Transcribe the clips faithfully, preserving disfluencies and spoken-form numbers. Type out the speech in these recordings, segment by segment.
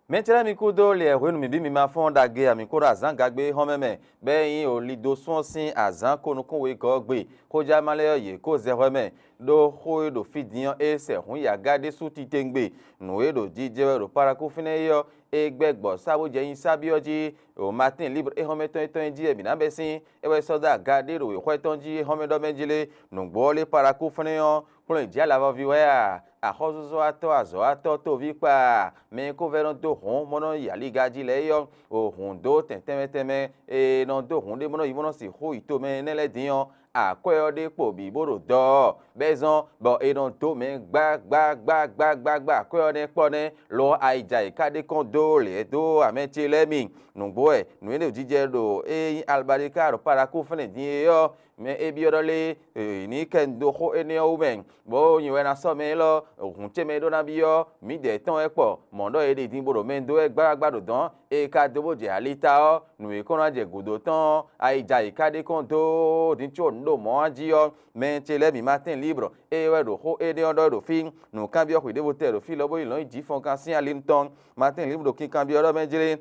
Mɛ ce lɛ́ɛ mi kúdó lě hwenu mǐ bí mi ma fɔ́n ɖagbe a mǐ kó ɖo azǎn gagbe xɔ́mɛ mɛ, bɔ é nyí o lido sún ɔ́ sín azǎn ko nukún wegɔ́ ɔ́ gbe. Xójá ma lɛ́ɛ ɔ́, yě kó zɛ hwɛ mɛ, ɖó xó e ɖo fí din ɔ́, é sɛ hǔn yi aga ɖésú titewungbe. Nǔ e ɖo jijɛ wɛ ɖo Palakú fínɛ́ é ɔ́, é gbɛ́ gbɔ sá bó jɛ nyi sábí ɔ́ jí. O Matín Libre é xɔ́mɛ tɔn e tɔn nyi jí wɛ mǐ ná bɛ́ sín, é wɛ sɔ́ dó aga ɖé ɖo wěxwɛ́ tɔn jí é xɔ́mɛ ɖɔ mɛ jí lé. Nǔgbó ɔ́ lé Palakú fínɛ́ ɔ́, kplɔ́n yi jǐ alava ɔ́ ví wɛ a? Axɔ́súzɔ́watɔ́ azɔ̌watɔ́ toví kpa, mɛ e ko vɛ́ nɔ dó hǔn bó nɔ́ yi aliga jí lɛ́ɛ é ɔ́, o hǔn dó tɛn tɛnmɛ tɛnmɛ e nɔ dó hǔn ɖé bó nɔ́ yi bó nɔ́ sixú yi tomɛ énɛ́ lɛ́ɛ din ɔ́, akwɛ́ ɔ́ ɖe kpo bǐ bó ɖo dɔ ɔ́, bɔ é zɔ́n bɔ è nɔ dó mɛ gbágbágbágbágbá akwɛ́ ɔ́ nɛ́ kpɔ́ nɛ́, lo ɔ́, ayijɛ ayǐká ɖé kɔn dó lě dó amɛ ce lɛ́ɛ mi. Nǔgbó wɛ nǔ énɛ́ jijɛ ɖo é nyí albaɖéká ɖo Palakú fɛ́nɛ din é ɔ́, mɛ é byɔ́ ɖɔ lé, ní kɛ un dó xó énɛ́ ɔ́ wú mɛ, bó nyi wɛ ná sɔ́ mɛ élɔ́, hǔn ce mɛ e ɖó ná byɔ́ mǐdɛɛ tɔn wɛ kpɔ, mɔ̌ ɖɔ è ɖe din bó ɖo mɛ dó wɛ gbágbágbá ɖo dɔ̌n, è ka dó bó jɛ ali ta ɔ́, nǔ e kɔn ná jɛ gǔdo tɔn ɔ́, ayijɛ ayǐká ɖé kɔn dó din có nǔ ɖo mɔ̌ ɔ́ jí ɔ́, mɛ ce lɛ́ɛ bǐ ma tɛ́n libre, ée wɛ ɖo xó énɛ́ ɔ́ ɖɔ ɖo fí. Nǔkanbyɔ́ xwǐ ɖěvo tɛ ɖo fí lɔ bó yi lɔ̌n yi jǐ fɔnkan sín ali tɔn. Matín Libre ɖo kikanbyɔ́ ɖɔ mɛ jlé.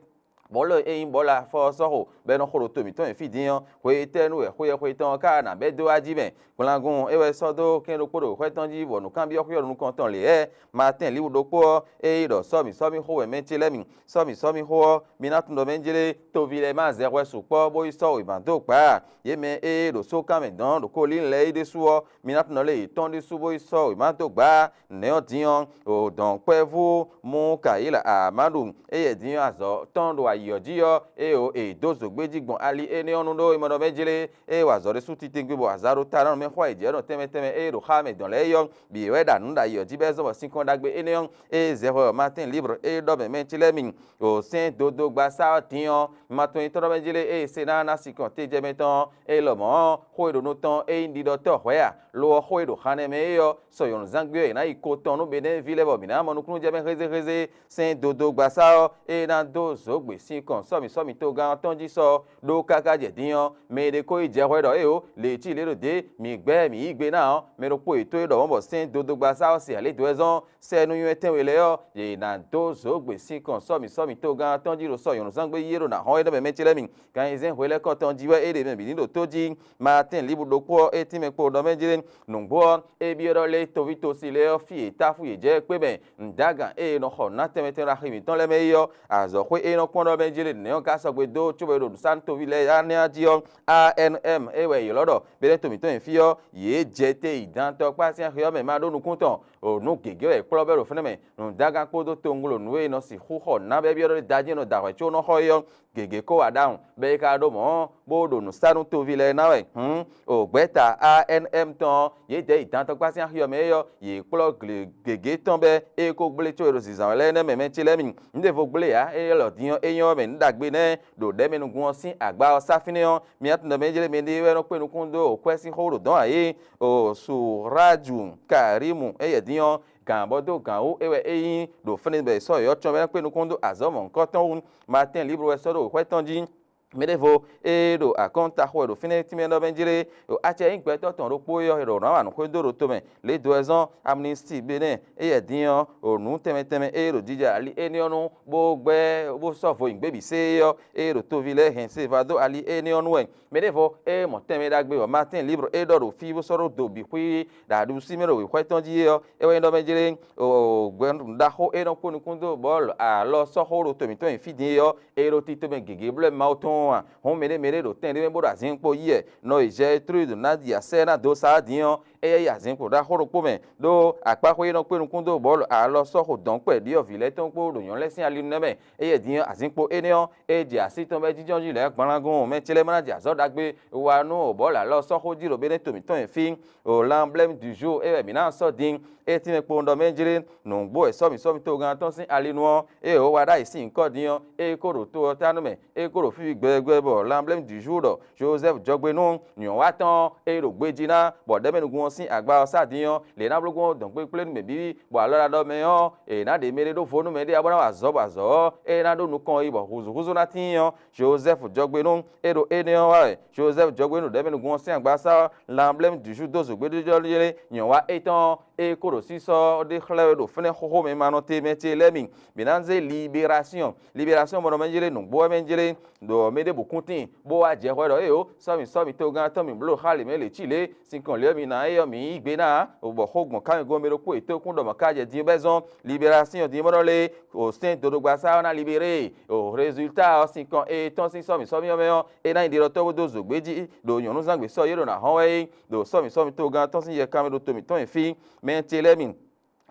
Bɔ̌ lɔ e nyí bɔ̌ lafɔ ɔ́ sɔ́ xo, bɔ è nɔ xo ɖo to mǐtɔn e fí din ɔ́, hwe étɛ́ nu wɛ xwe e xwe tɔn ɔ́ ka ná bɛ́ dó wá jí mɛ? Gblangun é wɛ sɔ́ dó kɛ́n ɖokpó ɖo xwɛ tɔn jí, bɔ nǔkanbyɔ́ xwé ɔ́ ɖo nukɔn tɔn lě hɛ́. Matín Libre ɖokpó ɔ́, é yi ɖɔ sɔ́ mǐ sɔ́ mì xo wɛ mɛ ce lɛ́ɛ mi. Sɔ́ mǐ sɔ́ mì xo ɔ́, mi ná tunwun ɖɔ mɛ jlé toví lɛ́ɛ ma zɛ hwɛ sukpɔ́ bó yi sɔ́ wěma dó gbǎ ǎ. Yě mɛ e ɖo só kan mɛ dɔ̌n ɖo Kolín lɛ́ɛ é ɖésú ɔ́, mi ná tunwun ɖɔ lé yětɔn ɖésú bó yi sɔ́ wěma dó gbǎ. Nɛ̌ ɔ́ din ɔ́, o dɔ̌nkpɛvú Mukayila Amadu, éyɛ́ din ɔ́ azɔ̌ tɔn ɖo ayǐ ɔ́ jí ɔ́, é o è dó zǒgbé jí gbɔn ali énɛ́ ɔ́ nu ɖó é ma ɖɔ mɛ jlé, é wa azɔ̌ ɖésú titewungbe bɔ azǎn ɖo ta ná nɔ mɛ xɔ ayǐjɛ́nɔ tɛnmɛ tɛnmɛ e ɖo xá mɛ dɔn lɛ́ɛ é ɔ́, bǐ wɛ ɖo anǔ ɖo ayǐ ɔ́ jí bɔ é zɔ́n bɔ sínkɔn ɖagbe énɛ́ ɔ́, é zɛ hwɛ ɔ́ Matín Libre é ɖɔ mɛ mɛ ce lɛ́ɛ mi. O sɛ́n dodogba sá ɔ́ din ɔ́, ma tɔn nyitɔ́ ɖɔ mɛ jlé ée se ná ná sínkɔn tejɛmɛ tɔn ɔ́, é lɔmɔ̌ ɔ́, xó e ɖo nɔ tɔn é nyí ɖiɖɔtɔ́ hwɛ̌ a? Lo ɔ́, xó e ɖo xannɛ mɛ é ɔ́, sɔ nyɔ̌nuzángbé ɔ́ è nǎ yi ko tɔn nú Benɛ́ɛnví lɛ́ɛ bɔ mǐ ná mɔ nukúnnú jɛ mɛ hézéhézé. Sɛ́n dodogba sá ɔ́, ée ná dó zǒ gbe sinkɔn sɔ́mǐ sɔ́mǐ togán ɔ́ tɔn jí sɔ ɔ́, ɖó káká jɛ din ɔ́, mɛ e ɖe ko yi jɛ hwɛ ɖɔ éeǒ, lě e cí lě ɖo dě, mǐ gbɛ́ mǐ yí gbe ná ɔ́, mɛ ɖokpó yětɔn e ɖɔ mɔ̌ bɔ sɛ́n dodogba sá ɔ́ se alě dó wɛ zɔ́n sɛ́núnywɛ́ tɛ́nwe lɛ́ɛ ɔ́, yě ná dó zǒ gbe sinkɔn sɔ́mǐ sɔ́mǐ togán ɔ́ tɔn jí ɖo sɔ nyɔ̌nuzángbé yí é ɖo nǎ hɔn énɛ́ mɛ mɛ ce lɛ́ɛ mi. Gan ayizɛ́n hwelɛ́kɔ tɔn jí wɛ é ɖe mɛ bǐ ní ɖo tó jí. Matín Libre ɖokpó ɔ́, é tínmɛ kpo ɖɔ mɛ jlé. Nǔgbó ɔ́, é byɔ́ ɖɔ lé toví tosi lɛ́ɛ ɔ́ fí e táfú yě jɛ kpé mɛ nǔdágan e è nɔ xɔ nǔ ná tɛnmɛ tɛnmɛ ɖo axi mǐtɔn lɛ́ɛ mɛ é ɔ́, azɔ̌xwé e nɔ kpɔ́n ɖɔ mɛ jlé nɛ̌ ɔ́ ka sɔgbe dó cóbɔ è ɖo nǔsánútoví lɛ́ɛ ɔ́ ná jí ɔ́, A N M é wɛ è ylɔ́ ɖɔ Benɛ́to mǐtɔn e fí ɔ́, yě jɛ te yi dantɔkpá sín axi ɔ́ mɛ ma ɖó nukún tɔn. O nǔ gěgé wɛ è kplɔ́ bɛ́ ɖo fínɛ́ mɛ. Nǔdágan kpódó towunglo nǔ e è nɔ sixú xɔ nǔ ná bɛ́ byɔ́ ɖɔ da jí è nɔ da hwɛ̌ có nɔ xɔ é ɔ́, gěgé kó wá ɖ'awun, bɔ é ka ɖó mɔ̌, bó ɖo nǔ sa nú toví lɛ́ɛ ná wɛ. Hǔn, o gbɛ̌ta A N M tɔn ɔ́, yě dɛ̌ yi dantɔkpá sín axi ɔ́ mɛ é ɔ́, yě kplɔ́ gle gěgé tɔn bɛ́ é ko gblé có è ɖo zǐnzán wɛ lɛ́ɛ nɛ́ mɛ mɛ ce lɛ́ɛ mi. Nǔ ɖěvo gblé ǎ, é lɛ́ lɔ din ɔ́, é nyɔ́ mɛ nǔ ɖagbe nɛ́ ɖo ɖɛ̌mɛnúgun ɔ́ sín agba ɔ́ sá fínɛ́ ɔ́, mi ná tunwun ɖɔ mɛ jlé mɛɖée wɛ nɔ kpé nukún dó kwɛ́ sín xó ɖo dɔ̌n ǎ é. O Suráju Karímu éyɛ́ din ɔ́, gǎn bɔ dó gǎn wú é wɛ é nyí ɖo fínɛ́ bɔ è sɔ́ yɔ̌ cɔn bɔ é ná kpé nukún dó azɔ̌ mɔ̌hunkɔtɔn wú. Matín Libre wɛ sɔ́ ɖo wěxwɛ́ tɔn jí. Mɛ ɖěvo e ɖo akɔ́nta xo wɛ ɖo fínɛ́ tínmɛ ɖɔ mɛ jlé, ɖo acɛ nyí gbɛtɔ́ tɔn ɖokpó é ɔ́, è ɖo nǎ wa nǔ xwedó ɖo tomɛ lě dó wɛ zɔ́n amnistie Benɛ́ɛ éyɛ́ din ɔ́, ɖo nǔ tɛnmɛ tɛnmɛ e ɖo jijɛ ali énɛ́ ɔ́ nu, bó gbɛ́ bó sɔ́ vo nyi gběbǐ sé é ɔ́, é ɖo toví lɛ́ɛ hɛn se va dó ali énɛ́ ɔ́ nu wɛ. Mɛ ɖěvo e mɔ tɛnmɛ ɖagbe bɔ Matín Libre é ɖɔ ɖo fí bó sɔ́ ɖó do bǐ xwí ɖo aɖusí mɛ ɖo wěxwɛ́ tɔn jí é ɔ́, é wɛ nyí ɖɔ mɛ jlé, o gbɛ̌nu ɖaxó e nɔ kpó nukún dó bɔ̌ alɔ sɔ́ xó ɖo to mǐtɔn nyi fí din é ɔ́, é ɖo tito mɛ gěgé blɛ́ Mawu tɔn ǎ. Hǔn mɛɖé mɛɖé ɖo tɛn ɖé mɛ bó ɖo azǐn kpo yí wɛ, nɔ yi Zɛtrudu ná ɖi asɛ ná dó sá ɔ́ din ɔ́, éyɛ́ yi azǐn kpo ɖaxó ɖokpó mɛ, ɖó akpáxwé e nɔ kpé nukún dó bɔ̌ alɔ sɔ́ xo dɔ̌nkpɛ ɖyɔ̌vǐ lɛ́ɛ tɔn kpó ɖo nyɔ̌nu lɛ́ɛ sín ali nɛ́ mɛ. Éyɛ́ din ɔ́, azǐn kpo énɛ́ ɔ́, é jɛ así tɔn bɛ́ jínjɔ́n jí lɛ̌ gblanlágun mɛ ce lɛ́ɛ ma ná jɛ azɔ̌ ɖagbe wa nú bɔ̌ alɔ sɔ́ xó jí ɖo Benɛ́to mǐtɔn nyi fí. O lanblɛ́m du jour é wɛ mǐ ná sɔ́ din. É tínmɛ kpowun ɖɔ mɛ jlé, nǔgbó wɛ sɔ́ mǐ sɔ́ mǐtogán tɔn sín ali nu ɔ́, ée wǒ wa ɖ'ayǐ sín nyǐkɔ din ɔ́, é ko ɖo to ɔ́ ta nú mɛ, é ko ɖo fífi gbɛgbɛ bɔ lanblɛ́m du jour ɖɔ Jozɛ́fu jɔgbe nú nyɔ̌watɔ́ ɔ́, é ɖo gbejí ná, bɔ ɖɛ̌mɛnúgun Ɔ́ sín agba ɔ́ sá din ɔ́, lě ná bló gbɔn dɔ̌nkplékplé nú mɛ bǐ, bɔ alɔ ɖaɖɔ mɛ ɔ́, è nǎ ɖe mɛɖé ɖó vo nú mɛɖé ɔ́ bó ná wa azɔ̌ bɔ azɔ̌ ɔ́, é ná ɖó nukɔn yi bɔ húzúhúzú ná tíin ɔ́, Jozɛ́fu jɔgbe nú é ɖo énɛ́ ɔ́ wa wɛ. Jozɛ́fu jɔgbe nú ɖɛ̌mɛnúgbɔn ɔ́ sín agba sá ɔ́, lanblɛ́mɛ dǔjúdó zǒgbéɖéjɔ́lé nyɔ̌wa étɔn e é ko ɖo sísɔ́ ɖé xlɛ́ wɛ ɖo fínɛ́ xóxó mɛ ma nɔ te mɛ ce lɛ́ɛ mi. Mǐ ná zé liberasyon, liberasyon mɔɖɔ mɛ jlé, nǔgbó wɛ mɛ jlé, ɖɔ mɛ ɖěbǔ kún tíin, bó wá jɛ hwɛ ɖɔ éyo, sɔ́ mì sɔ́ mì togán tɔn mì bló xá lě mɛ lě cí lě, sinkɔn lě ɔ́ mi ná é ɔ́ mǐ yí gbe ná, bɔ xó gbɔn ká mì gɔ́n mɛ ɖokpó yětɔn kún ɖɔ mɔ̌ ká jɛ din bɛ́ zɔ́n, liberasyon din bɔ́ ɖɔ lé, o sɛ́n dodogba sá ɔ́ ná libéré, o résultat ɔ́ sinkɔn étɔn sín sɔ́ mì sɔ́ mì ɔ́ mɛ ɔ́, é ná nyí ɖiɖɔtɔ́ bó dó zǒgbé jí, ɖo nyɔ̌nu zán gbě sɔ́ yě ɖo nǎ hɔn wɛ é, ɖo sɔ́ mì sɔ́ mì togán tɔn sín yɛ kanmɛ ɖo to mǐtɔn mɛ fí. Mɛ ce lɛ́ɛ mi,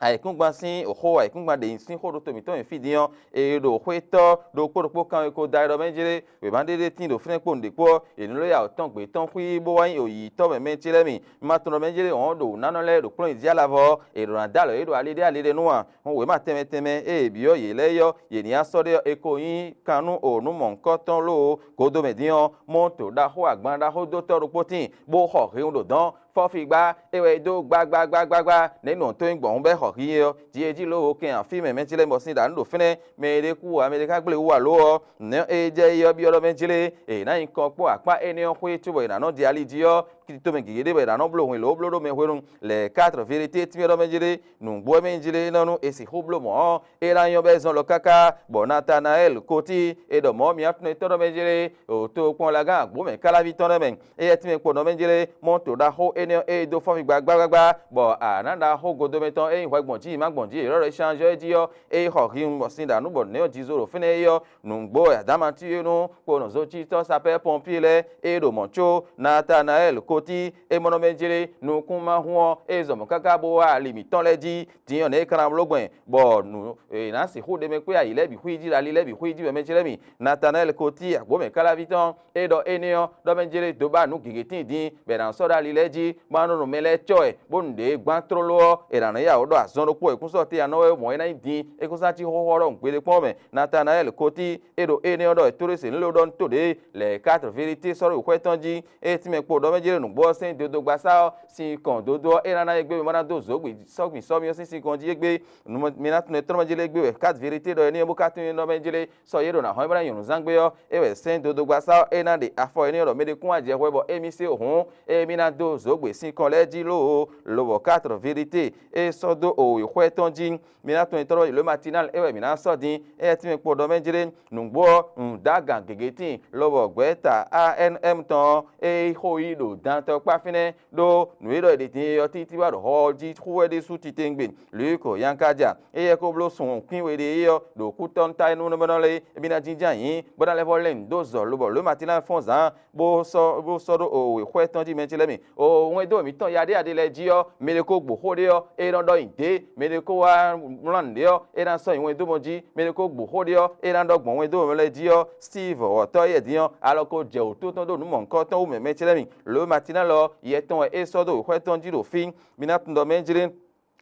ayǐkúngban sín xó, ayǐkúngban ɖe sín xó ɖo to mǐtɔn mɛ fí din ɔ́, è ɖo xwétɔ́ ɖokpó ɖokpó kanwekó da ɖɔ mɛ jlé, wěma ɖé ɖé tíin ɖo fínɛ́ kpo nǔɖé kpó ɔ́, è nǐ lɔ́ ya wǔ tɔn gbě tɔn xwí bó wá nyí òyǐtɔ́ mɛ mɛ ce lɛ́ɛ mi. Ma tunɔ mɛ jlé wɔ̌n ɖo nǔnánɔ lɛ́ɛ ɖo kplɔ́n jí alavɔ ɔ́, è ɖǒ ná dó alɔ yě ɖo ali ɖé ali ɖé nu a? Hɔn wěma tɛnmɛ tɛnmɛ e è byɔ́ yě lɛ́ɛ é ɔ́, yě ní wá sɔ́ ɖé ɔ́, è ko nyí kan nú o nǔ mɔ̌hunkɔtɔn lóo godo mɛ din ɔ́, mɔto ɖaxó agban ɖaxó dó tɔ́ ɖokpó tíin, bó xɔ hewun ɖo dɔ̌n, fɔ́figbá, é wɛ é dó gbágbágbágbágbá, nɛ̌ nɔ tó nyí gbɔ̌n bɛ́ xɔ hí é ɔ́, jí é jí ló wo kɛn afí mɛ mɛ ce lɛ́ɛ bɔ sín ɖǎ nú ɖo fínɛ́, mɛ e ɖě kú ǎ, mɛ ɖé ká gblé wú ǎ lo ɔ́, nɛ̌ é jɛ é ɔ́ byɔ́ ɖɔ mɛ jlé, è nǎ nyi kɔn kpó akpá énɛ́ ɔ́ xwé cóbɔ è nǎ nɔ ɖi ali jí ɔ́, tito mɛ gěgé ɖé bɔ è nǎ nɔ bló hwǐn lǒ bló ɖó mɛ hwenu lɛ̌ quatre vérité tínmɛ ɖɔ mɛ jlé, nǔgbó wɛ mɛ jlé nɔ nú è sixú bló mɔ̌ ɔ́, é ná nyɔ́ bɔ é zɔn lɔ káká, bɔ Natanaɛ́li Kotí e ɖɔ mɔ̌ mǐ ná tunwun étɔ́ ɖɔ mɛ jlé, ɖo tokpɔnlagán agbǒ mɛ káláví tɔn lɛ́ɛ mɛ. Éyɛ́ tínmɛ kpo nɔ mɛ jlé mɔ́to ɖaxó énɛ́ ɔ́, ée dó fɔ́fi gbagbágbágbá, bɔ aǎná ɖaxó godomɛ tɔn e nyí hwɛgbɔn jí yi má gbɔn jí è ɖɔ ɖɔ échange ɔ́ jí ɔ́, é yi xɔ hin bɔ sin ɖa nǔ bɔ nɛ̌ ɔ́ jizo ɖo fínɛ́ é ɔ́, nǔgbó wɛ Adamatiyenu kpo nɔ zocítɔ́ sapɛ́ pɔnpíe lɛ́ɛ e ɖo mɔ̌ có Natanaɛ́li Kotí é mɔ nɔ mɛ jlé nukún má hún ɔ́, é zɔ mɔ̌ káká bó wá ali mǐtɔn lɛ́ɛ jí. Din ɔ́, nɛ̌ é ka ná bló gbɔn bɔ nǔ è nǎ sixú ɖe mɛ kpé ayǐ lɛ́ɛ bǐ xwí jí, ɖo ali lɛ́ɛ bǐ xwí jí wɛ mɛ ce lɛ́ɛ mi. Natanaɛ́li Kotí, agbǒmɛ káláví tɔn, é ɖɔ énɛ́ ɔ́, ɖɔ mɛ jlé dó ba nǔ gěgé tíin din, bɔ è nǎ sɔ́ ɖó ali lɛ́ɛ jí, bó ná nɔ nǔ mɛ lɛ́ɛ cɔ wɛ, bónú ɖě gbán tlóló ɔ́, è nǎ nɔ yá wǔ ɖɔ azɔn ɖokpó wɛ kún sɔ́ te ya nɔ wɛ mɔ̌ é ná nyí din, é kún sɔ́ ná cí xóxó ɔ́ ɖɔhun gbeɖé kpɔ́n mɛ. Natanaɛ́li Kotí, é ɖo énɛ́ ɔ́ ɖɔ è tóɖó se nǔ lé ɖɔ nú tó ɖě, lɛ̌ quatre vérité sɔ́ ɖo xwɛ tɔn jí, é tínmɛ kpo ɖɔ mɛ jlé nǔgbó ɔ́ sɛ́n dodogba sá ɔ́, sin kɔn dodó ɔ́, é ná ná égbé mɛ bó ná dó zǒgbǐ sɔ́gbǐ sɔ́ mì ɔ́ sín sin kɔn jí égbé. Mi ná tunwun tɔ́nmɛ jlé gbé wɛ quatre vérité ɖɔ énɛ́ ɔ́ bó ka tunwun ɖɔ mɛ jlé sɔ́ yě ɖo nǎ hɔn é bó ná nyɔ̌nu zán gbé ɔ́, é wɛ sɛ́n dodogba sá ɔ́, é ná ɖe afɔ énɛ́ ɔ́ ɖɔ mɛ ɖé kún wá jɛ hwɛ bɔ émí se hǔn, émí ná dó zǒgbě sin kɔn lɛ́ɛ jí lóo, lobɔ quatre vérité é sɔ́ dó o xwɛ tɔn jí. Mi ná tunwun tɔ́nmɛ lě matinal é wɛ mǐ ná sɔ́ din, éyɛ́ tínmɛ kpo ɖɔ mɛ jlé. Nǔgbó ɔ́, nǔdágan gěgé tíin, lobɔ gbɛ̌ta A N M tɔn ɔ́, é yí xó yí ɖo dantɔkpá fínɛ́, ɖó nǔ e ɖɔ è ɖe din é ɔ́ títí wá ɖo xɔ ɔ́ jí xú wɛ ɖésú titewungbe. Lǔko Yankaja, éyɛ́ ko bló sun kwín we ɖe é ɔ́, ɖo kútɔ́nútáínúmɛnɔ lɛ́ɛ, émí ná jínjɔ́n ayǐ, bó ná lɛ́ vɔ́ lɛ́n nǔ dó zɔ, lobɔ lǒ matinal fɔ́n zǎn, bó sɔ́ bó sɔ́ ɖó o wěxwɛ́ tɔn jí mɛ ce lɛ́ɛ mi. O wɛndó mǐtɔn yaɖéyaɖé lɛ́ɛ jí ɔ́, mɛ ɖé ko gbo xó ɖé ɔ́, é nɔ ɖɔ nyi dě; mɛ ɖé ko wá wlán nǔɖé ɔ́, é ná sɔ́ nyi wɛndó mɔ jí; mɛ ɖé ko gbo xó ɖé ɔ́, é ná ɖɔ gbɔn wɛndó mɛ lɛ́ɛ jí ɔ́, Síivɔ wɔ̌tɔ́ yɛ́ din ɔ́, alɔ ko jɛ wǔtú tɔn ɖó nǔ mɔ̌hunkɔtɔn wú mɛ mɛ ce lɛ́ɛ mi. Lǒ matinál ɔ́, yɛ tɔn wɛ é sɔ́ dó wěxwɛ́ tɔn jí ɖo fí. Mi ná tunwun ɖɔ mɛ jlé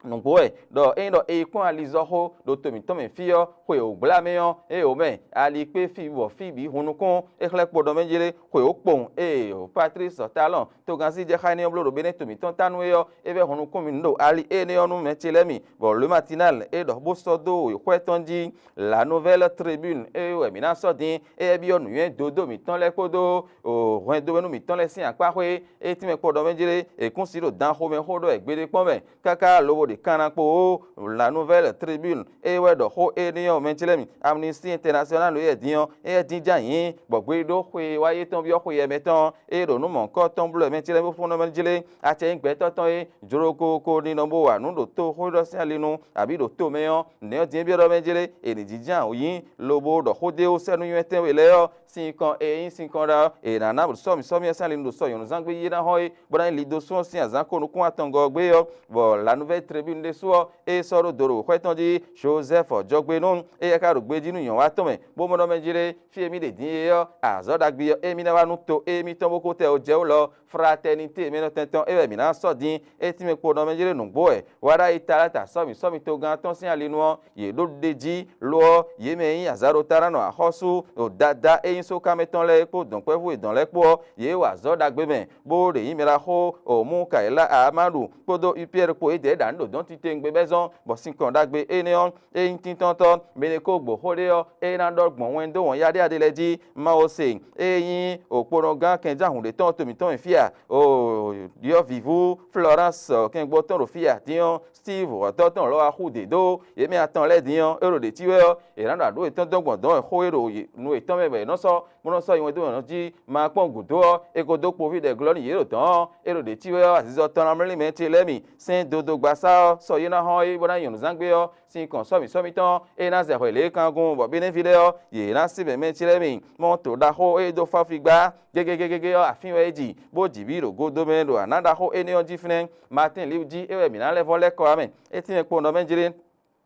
nǔgbó wɛ, ɖɔ ényí ɖɔ è yi kpɔ́n alizɔ́xó ɖo to mǐtɔn mɛ fí ɔ́, xwe wǒgbla mɛ ɔ́, é wǒ mɛ, ali kpé fí bɔ fí bǐ hun nukún, é xlɛ́ kpo ɖɔ mɛ jlé, xwe wǒ kpowun, ée Patlísi Talɔn, togán sí jɛ xá énɛ́ ɔ́ bló ɖo Benɛ́to mǐtɔn ta nú é ɔ́, é vɛ́ hun nukún mì nǔ ɖo ali énɛ́ ɔ́ nú mɛ ce lɛ́ɛ mi, bɔ Lǒ Matinal é ɖɔ bó sɔ́ dó wěxwɛ́ tɔn jí. La Nouvelle Tribune é wɛ mǐ ná sɔ́ din, éyɛ́ byɔ́ nǔnywɛ́ dodó mǐtɔn lɛ́ɛ kpódó hwɛndo e nú mǐtɔn lɛ́ɛ sín akpá xwé, é tínmɛ kpo ɖɔ mɛ jlé, è kún sí ɖo dan xomɛ xó ɖɔ wɛ gbeɖé kpɔ́n mɛ, káká lobo ɖe kanna kpo ó. La Nouvelle Tribune é wɛ ɖɔ xó énɛ́ ɔ́ mɛ jlɛ́ mì. Amnesty International yɛ din ɔ́, éyɛ́ jínjɔ́n ayǐ, bɔ gbeɖó xwe wá yětɔn byɔ́ xwe yɛ mɛ tɔn, é ɖo nǔ mɔ̌hunkɔ tɔn bló wɛ mɛ jlɛ́ bó fɔ́n nɔ mɛ jlé. Acɛ nyí gbɛtɔ́ tɔn é, jlokoko ní nɔ bó wa nǔ ɖo tó xó ɖɔ sín ali nu, abǐ ɖo to mɛ ɔ́, nɛ̌ ɔ́ din é byɔ́ ɖɔ mɛ jlé, è nǐ jínjɔ́n ayǐ, lobo ɖɔ xó dó é wú sɛ́ nú nywɛ́ tɛ́nwe lɛ́ɛ ɔ́, sinkɔn e nyí sinkɔn ɖa ɔ́, è nǎ ná sɔ́mǐsɔ́mí ɔ́ sín ali nu ɖo sɔ nyɔ̌nu zán gbé yi ná hɔn é, bó ná nyí lidosún ɔ́ sín azǎn ko nukún atɔngɔ́ ɔ́ gbé ɔ́, bɔ La Nouvelle Tribune ɖésú ɔ́, é sɔ́ ɖó do ɖo xwɛ tɔn jí. Jozɛ́fu jɔgbenú, éyɛ́ ka ɖo gbejí nú nyɔ̌nu atɔn mɛ, bó mɔ ɖɔ mɛ jlé, fí e mì ɖe din é ɔ́, azɔ̌ ɖagbe ɔ́, émí ná wá nú to émítɔn bó ko tɛ ɔ́ jɛ wú lɔ, Fratɛnité mɛ nɔ tɛntɔn é wɛ mǐ ná sɔ́ din, é tínmɛ kpo nɔ mɛ jlé nǔgbó wɛ, wá ɖ'ayǐ Talata sɔ́mǐsɔ́mí togán tɔn sín ali nu ɔ́, yě ɖó ɖ'é jí, lo ɔ́, yě mɛ e nyí azǎɖotanánɔ axɔ́sú ɖo Dadá e nyí sókanmɛ tɔn lɛ́ɛ kpó dɔ̌nkpɛvú yětɔn lɛ́ɛ kpó ɔ́, yě wa azɔ̌ ɖagbe mɛ, bó ɖe nyǐmɛ ɖaxó Omukayila Amadu kpódó Upiɛ́ri kpó yědɛɛ ɖo anǔ ɖo dɔ̌n titewungbe bɛ́ zɔ́n, bɔ sinkɔn ɖagbe énɛ́ ɔ́, é nyí tíntɔ́ntɔ́. Mɛ e ko gbo xó ɖé ɔ́, é ná ɖɔ gbɔn wɛn dó wɔn yaɖéyaɖé lɛ́ɛ jí. Mawu se, é nyí okponɔgán kɛnjáhun ɖě tɔn to mǐtɔn e fí a? O, ɖyɔ̌vǐvú Florence kɛngbɔ tɔn ɖo fí a? Din ɔ́, Steve wɔtɔ́ tɔn lɔ wá xú dě dó yě mɛ atɔn lɛ́ɛ din ɔ́, é ɖo ɖě cí wɛ ɔ́, è nǎ ɖo aɖǒ yětɔn dɔn gbɔn dɔ̌n wɛ xó e ɖo nu yětɔn mɛ bɔ è nɔ sɔ́ bó nɔ sɔ́ yi wɛn dó nyɔ̌nu jí. Ma kpɔ́n gǔdo ɔ́, è ko dó kpoví ɖɛ glɔ́ nú yě ɖo dɔ̌n ɔ́, é ɖo ɖě cí wɛ ɔ́, azizɔ tɔn ná mlí mɛ ce lɛ́ɛ mi. Sɛ́n dodogba sá ɔ́, sɔ yě ná hɔn é bó ná nyɔ̌nu zán gbé ɔ́, sin kɔn sɔ́mǐ sɔ́mǐ tɔn ɔ́, é ná zɛ hwɛ lě e kan gún bɔ Benevi lɛ́ɛ ɔ́, yě ná sí mɛ̌ mɛ ce lɛ́ɛ mi. Mɔ to ɖaxó e dó fáfi gbá gégégégé ɔ́, afín wɛ é ji, bó ji vǐ ɖo godo mɛ ɖo aná ɖaxó énɛ́ ɔ́ jí fínɛ́. Matín Liwu jí é wɛ mǐ ná lɛ́ vɔ́ lɛ́ kɔ wá mɛ. É tínmɛ kpɔ́n nɔ mɛ jlé.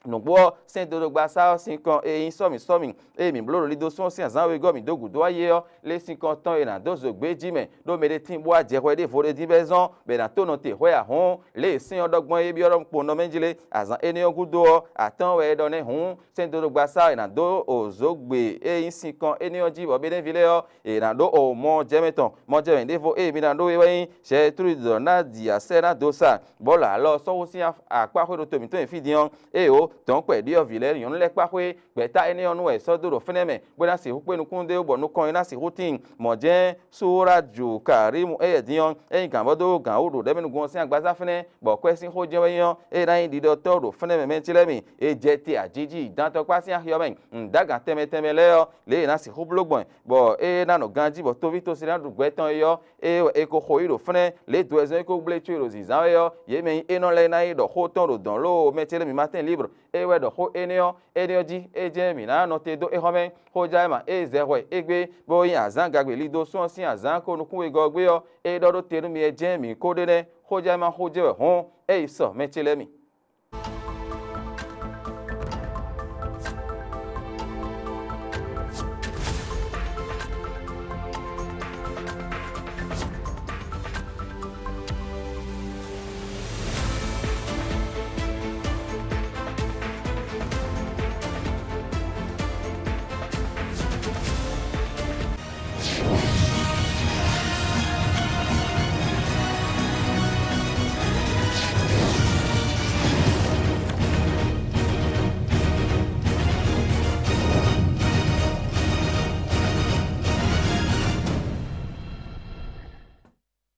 Nǔgbó ɔ́, sɛ́n dodogba sá ɔ́ sin kɔn e nyí sɔ́mǐ sɔ́mǐ e mǐ bló ɖo lido sún ɔ́ sín azǎn wegɔ́ mǐ dó gǔdo wá yi é ɔ́, lě sinkɔn tɔn e è nǎ dó zǒgbé jí mɛ, ɖó mɛ ɖé tín bó wá jɛ hwɛ ɖěvo ɖé dín bɛ́ zɔ́n, bɔ è nǎ tó nɔ te hwɛ ǎ hɔ́n, lě e sɛ́n ɔ́ ɖɔ gbɔn é byɔ́ ɖɔ kpowun nɔ mɛ jí lé. Azǎn énɛ́ ɔ́ gúdo ɔ́, atɔ́ɔ́n wɛ é ɖɔ nɛ́ hǔn, sɛ́n dodogba sá ɔ́, è nǎ dó o zǒgbé e nyí sinkɔn énɛ́ ɔ́ jí, bɔ Benevi lɛ́ɛ ɔ́, è nǎ ɖó o mɔ jɛmɛ tɔn. Mɔ jɛmɛ ɖěvo e mi ná ɖó é wɛ nyí Jɛtrudu ɔ́ ná di asɛ ná dó sa, bɔ lɔ alɔ sɔ́ hú sín akpá xwé ɖo to mǐtɔn nyi fí din ɔ́, ée ó, dɔ̌nkpɛ ɖyɔ̌vǐ lɛ́ɛ nyɔ̌nu lɛ́ɛ kpá xwé, gbɛ̌ta énɛ́ ɔ́ nu wɛ è sɔ́ dó ɖo fínɛ́ mɛ, bó ná sixú kpé nukún dó bɔ nukɔn e ná sixú tíin. Mɔ̌ jɛ́n Suwúráju Karímu éyɛ́ din ɔ́, é nyí gǎn bɔ dó gǎn wú ɖo ɖɛ̌mɛnúgbɔn ɔ́ sín agbaza fínɛ́, bɔ kwɛ́ sín xó jɛ́n wɛ nyí ɔ́, é ná nyí ɖiɖɔtɔ́ ɖo fínɛ́ mɛ mɛ ce lɛ́ɛ mi. È jɛ te ajiji dantɔkpá sín axi ɔ́ mɛ, nǔdágan tɛnmɛ tɛnmɛ lɛ́ɛ ɔ́, lě e è nǎ sixú bló gbɔn, bɔ é ná nɔ ganjí bɔ tóví tosí ná ɖu gbɛ tɔn é ɔ́, é wɛ è ko xo yi ɖo fínɛ́, lě dó wɛ zɔ́n é ko gblé có e ɖo zǐnzán wɛ ɔ́, yě mɛ nyí énɔ lɛ́ɛ ná yi ɖɔ xó tɔn ɖo dɔ̌n lóo mɛ ce lɛ́ɛ mi Matín Libre. É wɛ ɖɔ xó énɛ́ ɔ́, énɛ́ ɔ́ jí é jɛ́n mǐ ná nɔ te dó éhɔ́mɛ. Xójɛ́mɛ e zɛ hwɛ égbé, bó nyí azǎn gagbe lido sún ɔ́ sín azǎn ko nukún wegɔ́ ɔ́ gbé ɔ́, é ɖɔ ɖó te nú mi wɛ jɛ́n mǐ ko ɖe nɛ́. Xójɛ́mɛ xó jɛ wɛ hɔ́n, é yi sɔ mɛ ce lɛ́ɛ mi.